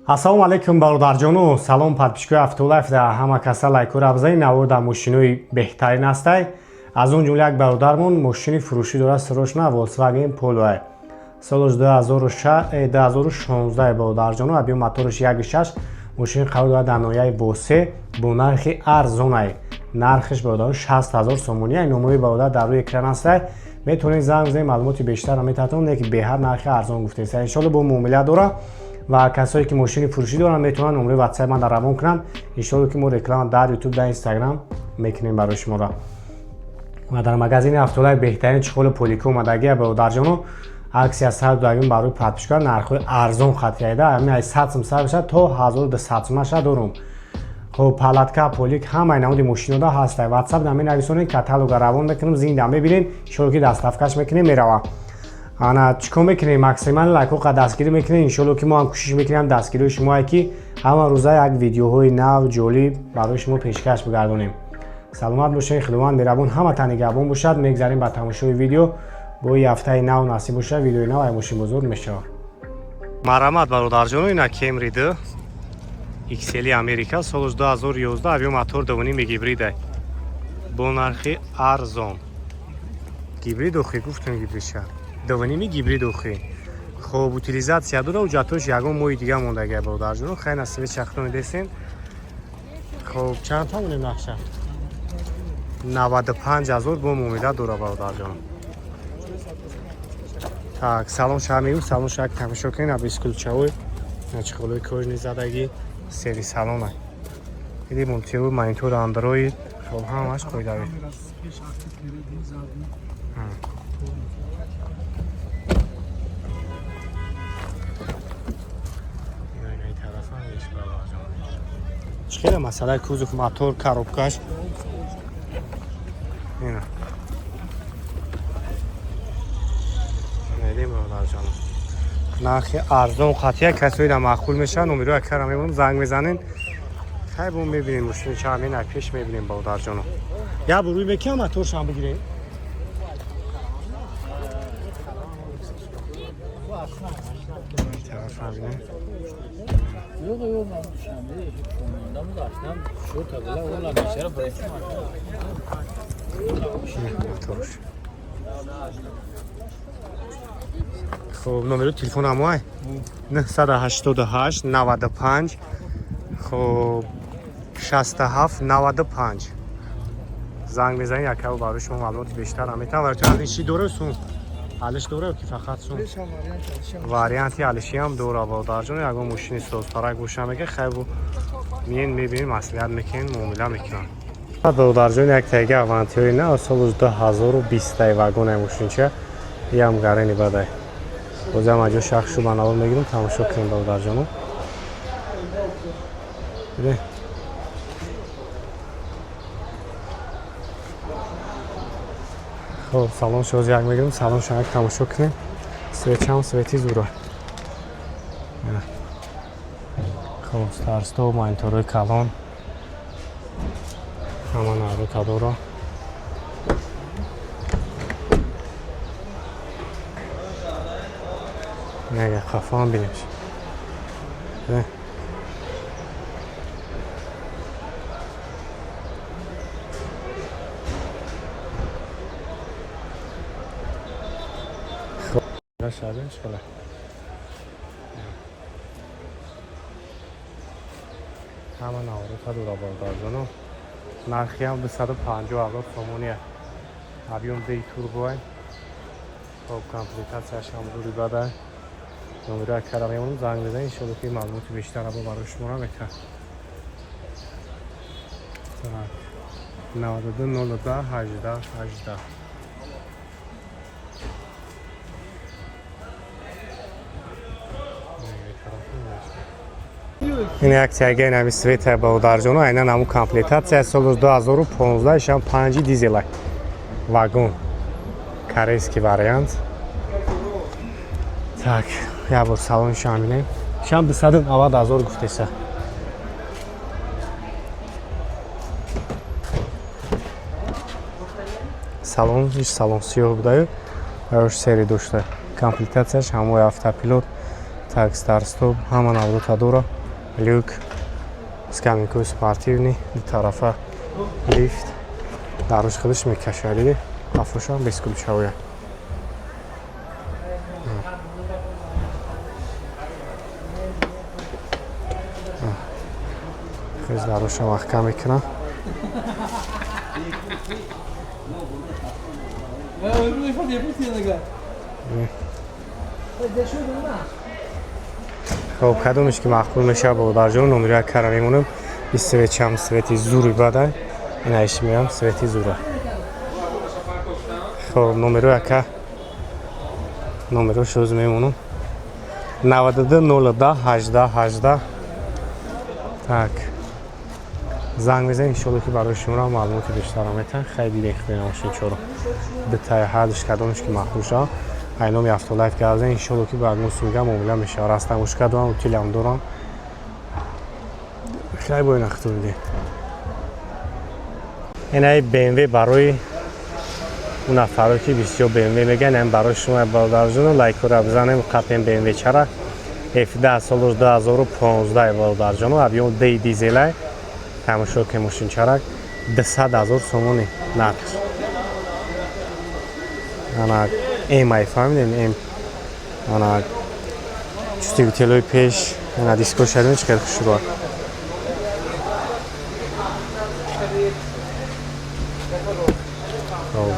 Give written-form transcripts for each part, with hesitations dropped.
Ассалому алайкум, бародарҷону, салом, подписчикои Автолайф. Да ҳама каса лайкура афзаи наво дар мошинои беҳтарин ҳастай. Аз он ҷумла як бародармон мошини фурӯшӣ дорад, срочно Volkswagen Polo солаш 2016, бародарҷону, объём мотораш 1.6. Мошин қарор дорад дар ноҳияи Восе бо нархи арзонай. Нархаш, бародарон, 60 ҳазор сомонӣ. Номерои бародар дар рӯи экран ҳастай, метавонед занг бизанед, маълумоти бештарро метавонед, не ки беҳад нархи арзон гуфтеста. Иншолло, бо муомила дора ва касое ки мошини фурӯшӣ доранд, метавонанд номерои ватсапи ман дар равон кунанд. Иншолло, ки мо реклама дар Ютуб, дар Инстаграм мекунем барои шуморо. Ва дар магазини Автолайф беҳтарин чехолу полика омадагия, бародарҷоно. Акция сар додагим барои подписчикон, нархҳои арзон хатияда, ҳамин аз 100 сум сар мешавад, то 1200 сумаша дорум. Хоб, палатка, полик, ҳамаи намуди мошинода ҳастай. Ватсап да менависонед, каталога равон мекунем, зинда мебинем, иншолло, ки доставкаш мекунем, мерава. Ана, чӣ кор мекунем? Максимально лайкҳо дастгирӣ мекунем. Иншолло, ки мо ҳам кӯшиш мекунем, дастгириҳои шумое ки ҳама рӯза як видеоҳои нав, ҷолиб барои шумо пешкаш бигардонем. Саломат бошед, Худованд меҳрабон ҳаматан нигаҳбон бошад. Мегзарем ба тамошои видео. Бо ҳафтаи нав насиб бошад, видеои нав ай мошинбозор мешавад. Марҳамат, бародарҷоно, ина Кемри д XL Америка, солаш 2011, объём мотор 2.5, гибрида, бо нархи арзон. Гибрид охи, гуфтем, гибридша 2.5 гибрид охи. Хоб, утилизация дора, ҳуҷҷатош ягон моҳи дига мондагия, бародарҷоно. Хай, насиби чахтони дестен. Хоб, чанд тамонем нақша? 95 ҳазор, бо муомила дора, бародарҷоно. Так, салон шаҳр, салон шаҳр тамошо кунед, аб бесключевой, чехолои кожаный задагӣ, сери салона иди, мультиву монитор Андроид. Хоб, ҳамаш қоидави. Чӣ хеле масъалаи кузов, мотор, коробкаш ина недем, бародарҷоно. Нархи арзон қатъия касои да маъқул мешавад, номеро акара мемонам, занг мезанен. Хай, бо мебинем мошини чанд ина пеш мебинем, бародарҷоно. Я бурӯй мекунам, моторшам бигирем. Тарафам бинем. Yok yok, ben Duşanbe'de yaşıyorum. Şu tabela ola beşere bırakayım. Моторш. Хоб, номеро телефон ҳамоай 988 95, хоб, 67 95. Занг мезанед, якабо барои шумо маълумоти бештар метавон. Варианти алиши дора, сум алиш дора ки фақат сум варианти алишиам дора, бародарҷон. Ягон мошини созпарак боша, мега, хайбу миен, мебинем, маслиҳат мекунем, муомила мекунам. Бародарҷон, як тега Авантиои на, соли 2020 вагонаи мошинча, иам гарени бадай. Бозам аҷо шахшу ба навор мегирем, тамошо кунем, бародарҷоно. Диде? Хоб, салон шоз як мегирем, салон як тамошо кунем. Свечам свети зура. Хоб, старт-стоп, мониторҳои калон, ҳама наврота дора. Нега қафоам бинеш. Э. Хоб, шабеш хола. Ҳама наврота дора, бародарҷоно. Нархиам 250 ҳазор сомония. Объём дей турбоай. Хоб, комплектацияшам зури бадай. Номеро акара мемонам, занг мезанед, иншолло, ки маълумоти бештар бо барои шуморо метавад. Так, 92 02 18 18. Ин як тяга нами света, бародарҷоно, айнан ҳамун комплектация, соли 2015, шам 5 дизела, вагон, корейский вариант. Так, як бор салоншам бинем. Шам 290 ҳазор гуфтеса. Салон иш салон сиёҳ будаю, барош сери дошта. Комплектацияш ҳамои автопилот, так, старт-стоп, ҳама наврота дора. Люк, скамейкаи спортивный, ду тарафа лифт, даруш худаш мекашад, диди, қафошам бесключевой. Хез даруша маҳкам мекунам. Хоб, кадомеш ки маъқул мешавад, бародарҷон, номери якара мемонам. И светчам свети зури бадай, инаиш меам свети зура. Хоб, номеро яка, номеро шоз мемонам: 92 02 18 18. Так, занг мезанем, иншолло, ки барои шуморо маълумоти бештарро метаҳам. Хай, дидем худена мошинчоро дутаи ҳардуш, кадомеш ки маъқул шавад, ай номи Автолайф гап зан, иншолло, ки ба ягон сумга муомила мешавад. Растамушка дорам, утилам дорам. Хай, бо ина хуту дидем. Инаи БМВ барои он нафаро, ки бисёр БМВ мегӯянд, ин барои шумо, бародарҷоно, лайкора бизанем, қапем. БМВ чара F10, солош 2015, бародарҷоно, объём д дизелай. Тамошо ки мошинчарак 200 ҳазор сомони нархш. Ана М ай, фаҳмидем, М. Ана чувствителои пеш, ана диско шадем, чӣ хел хушрӯа.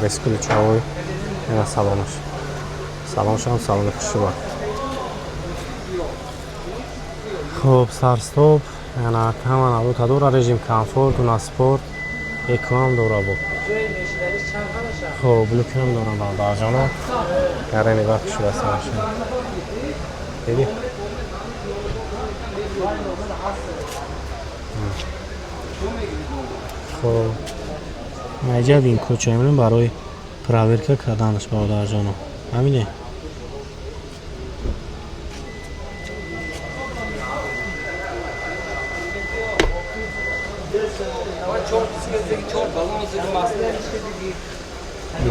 Бесключевой. Ина салонаш, салоншам салони хушрӯа. Хоб, старт-стоп, ана ҳама навота дора, режим комфорт, уна спорт, эко ҳам дора бо. Хоб, люкам дорам, бародарҷоно. Яре нигоҳ, хушрӯа машина, диди. Хоб, наҷа вин-кодча мемонем барои проверка карданаш, бародарҷоно, ҳамине.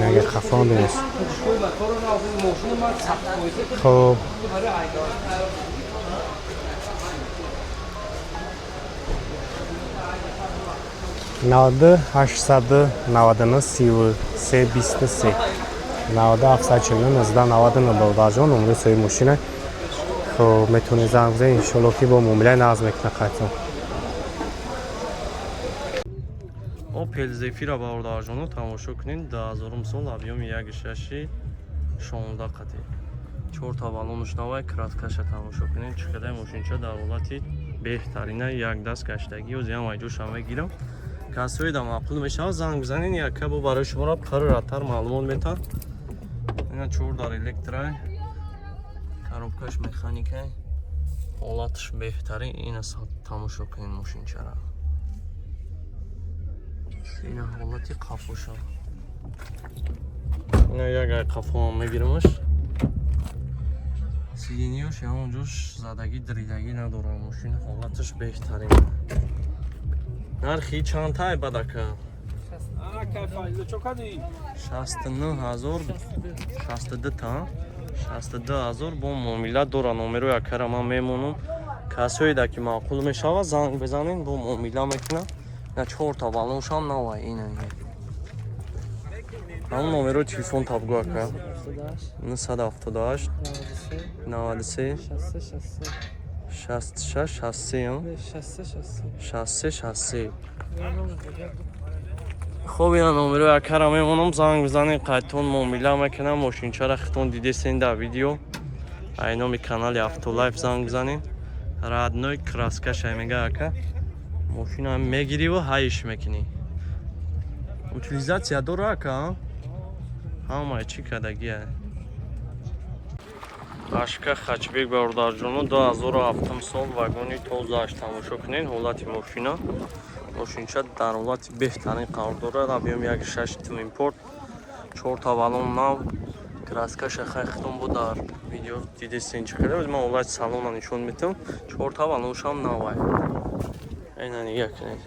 Агар хафон нест. Хоб, 90 899 33 23, 97 749 99, бародарҷон, номери соҳиби мошина. Хоб, метавонед занг бизанед, иншолло, ки бо муомилаи нағз мекунад қайтон. Опел Зефира, бародарҷоно, тамошо кунед. 2000 сол, объёми 1,6, 16 қати, чорта баллонуш навай. Краскаша тамошо кунед, чӣ қадар мошинча дар ҳолати беҳтарина, як даст гаштагӣ. Озиам айҷоша мегирам. Касое да маъқул мешавад, занг бизанед, яка бо барои шуморо пурратар маълумот метаҳад. Ина чор дар электрай, коробкаш механикай, ҳолаташ беҳтарин. Ина тамошо кунед мошинчара, ина ҳолати қафоша. Ина як ай қафоам мегирамаш. Сиденьёш ягон ҷош задагӣ, дридагӣ надорад. Мошин ҳолаташ беҳтарин. Нархи чандтай, бадака? 69 000, 62 та, 62 000 бо муомила дора. Номеро якара ман мемонам. Касоеда ки маъқул мешавад, занг бизанед, бо муомила мекунам. На чорта баллоншам навай. Ина ҳамон номеро телефон табгӯ, ака. 978 93 66 63, 63 63. Хоб, ина номеро якара мемонам, занг бизанед, қайтон муомила мекунам. Мошинчара хитон дидесен дар видео. Ай номи канали Автолайф занг бизанед. Родной краскаша мега ака. Мошина мегириву ҳайш мекунӣ. Утилизация дора, ака, ҳамаи чӣ кардагия. Ашка хачбек, бародарҷоно, 2007 сол, вагони тозааш. Тамошо кунед ҳолати мошина. Мошинча дар ҳолати беҳтарин қарор дорад. Объём 1,6, Twinport, чорта баллон нав, краскаша хайхтон бо дар видео дидесен чӣ хеле. Ман ҳолати салона нишон метавам. Чорта баллоншам навай. Ина нигаҳ кунед,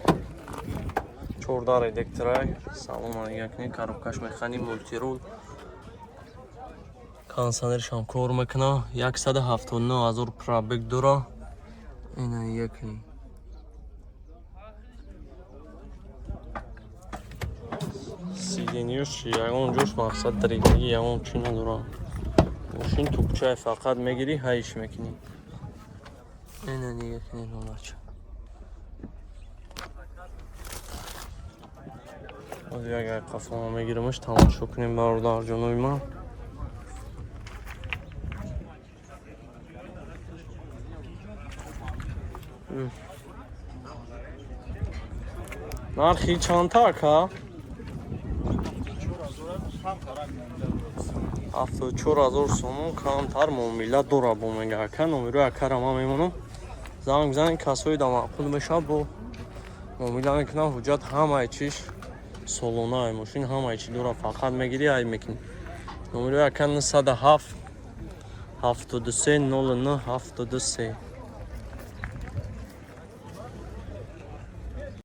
чордар электрай. Салона нигаҳ кунед, коробкаш механик, мультирул, кондиционершам кор мекуна. 179 000 пробег дора. Ина якни. Сиденьёш ягон ҷош, мақсад, даридагӣ ягон чӣ надорам. Мошин тупчай, фақат мегирӣ, ҳайш мекунӣ. Ина нига кунед ҳолача. Ҳозир як қафома мегирамаш, тамошо кунем, бародарҷонои ман. Нархи чандта, ака? 74 000 сомон, камтар муомила дора бо мега ака. Номерои акара ман мемонам, занг бизанед, касои да маъқул мешавад, бо муомила мекунам. Ҳуҷҷат ҳамаи чиш солона, мошин ҳамаи чи дора, фақат мегирӣ, ай мекунӣ. Номерои ака 907 73 09 73.